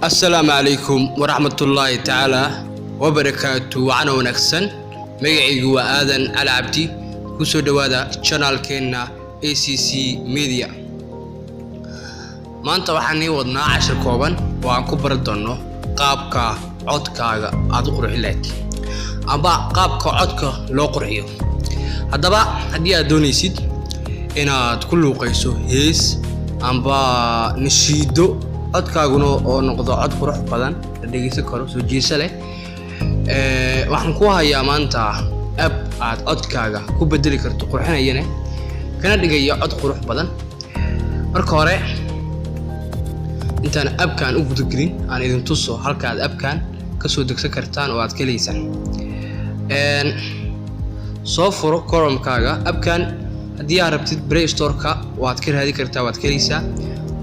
Asalaamu calaykum waraxmatullaahi tacaala wabarakaatu. Wacana wanaagsan, magacaygu waa Aadan Cali Cabdi. Kusoo dhowaada channelkeenna ACC Media. Maanta waxaan nii wadnaa cashir kooban oo aan ku bari doonno qaabka codkaaga aad u qurxin lahayd amba qaabka codka loo qurxiyo. Haddaba haddii aad doonaysid inaad ku luuqayso hees amba nashiido, codkaaguna oo noqdo cod qurux badan, la dhegeysan karo, soo jiiso leh, waxaan ku hayaa maanta app aad codkaaga ku bedeli karto, qurxinayana, kana dhigaya cod qurux badan. Marka hore, intaan appkan u gudagelin, aan idin tuso halka aad appkan kasoo degsan kartaan oo aad ka heleysaan. Soo furo Chromekaaga. Appkan haddii aad rabtid Play Storeka waad ka raadi kartaa, waad ka heleysaa,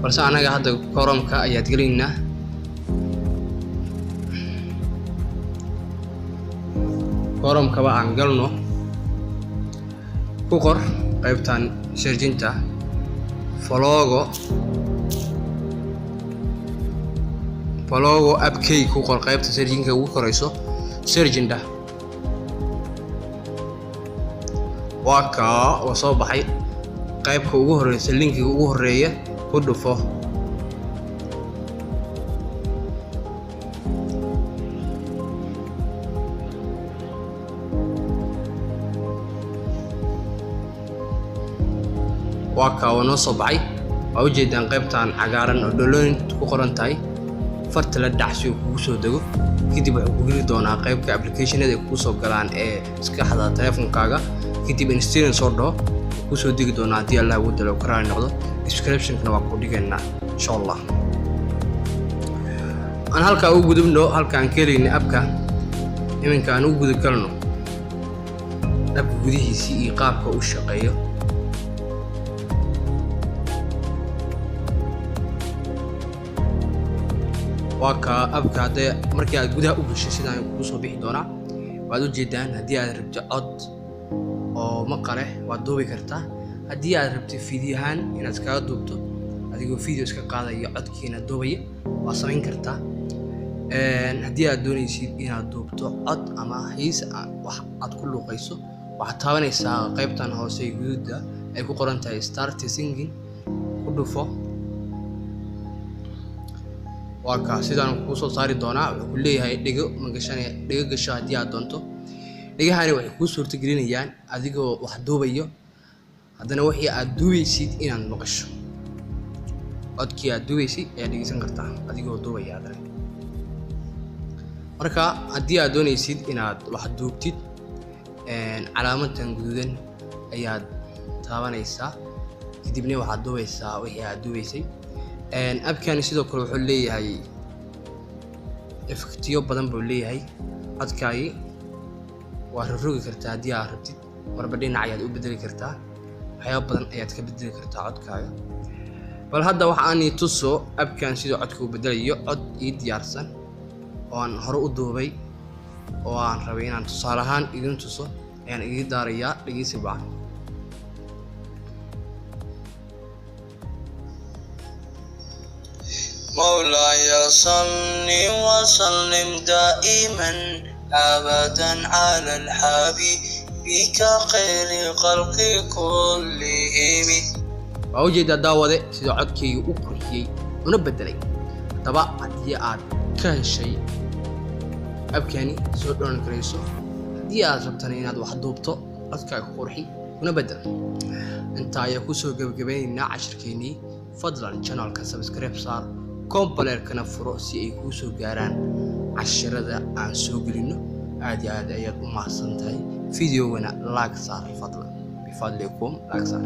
balse anaga hadda Chromeka ayaad gelaynaa. Chromekaba aan galno. Ku qor qaybtan searchinta Vologo, Vologo appkay ku qor. Qaybta searchinka ugu koreyso searchinda waa kaa oo soo baxay. Qaybka ugu horeysa, linkiga ugu horeeya ku dhufo. Waa kaa oo noo soo baxay. Waa ujeedaan qaybtan cagaaran oo download ku qoran tahay. Farta la dhac si uu kugu soo dego. Kadib wuxuu ku geli doonaa qaybka applicationada ay kugu soo galaan ee maskaxda teleefonkaaga. Kadib installing soo dhaho, kusoo degi doonaa haddii Allah ugu dalo ka raali noqdo. Descriptionkana waa ku dhigaynaa, insha Allah. Aan halkaa u gudubno halkaan ka helayna appka. Iminka aan u gudagalno appka gudihiisii iyo qaabka u shaqeeyo. Waa kaa appka. Haddee markii aad gudaha u gasho, sidaan kugu soo bixi doonaa, waad ujeedaan. Haddii aad rabto cod oo maqale, waad duubi kartaa. Haddii aad rabto video ahaan inaad iskaga duubto, adigoo video iska qaadaya codkiina duubaya, waad samayn kartaa. Haddii aad doonaysid inaad duubto cod ama hees, wax aad ku luuqayso, waxaad taabanaysaa qaybtan hoose ee guduuda ay ku qoran tahay "Start singing". Ku dhufo. Waa kaa, sidaan kuu soo saari doonaa. Wuxuu ku leeyahay dhego ma gashanaya? Dhego gasho haddii aad doonto. Dhegahani waxay kuu suurtagelinayaan adigoo wax duubayo haddana wixii aad duubaysid inaad maqasho. Codkii aad duubaysid ayaad dhegeysan kartaa adigoo duubaya haddana. Marka haddii aad doonaysid inaad wax duubtid, calaamadan guduudan ayaad taabanaysaa. Kadibna waxaad duubaysaa wixii aad duubaysay. Appkani sidoo kale wuxuu leeyahay effectiyo badan buu leeyahay. Codkaagi waa rogrogi kartaa haddii aad rabtid, marba dhinac ayaad u bedeli kartaa, waxyaaba badan ayaad ka bedeli kartaa codkaaga. Bal hadda waxa aan ii tuso appkan siduu codka u bedelayo. Cod ii diyaarsan oo aan hore u duubay oo aan rabay inaan tusaale ahaan idin tuso ayaan idiin daarayaa. Dhegeysi wacan. مولاي صل وسلم دائما أبدا على الحبيب خير خلق كلهم. Waa ujeedaa, daawade, sida codkayga u qurxiyey una bedelay. Haddaba haddii aad ka heshay appkani, soo dhowan karayso. Haddii aad rabtana inaad wax duubto, codkaaga qurxi una bedel. Intaa ayaa kusoo gebagabaynaynaa cashirkeenii. Fadlan channelka subscribe saar, gambaleelkana furo si ay kuu soo gaaraan cashirada aan soo gelino. Aad iyo aad ayaad u mahadsan tahay. Videogana like saar, fadlan, bifadlikum like saar.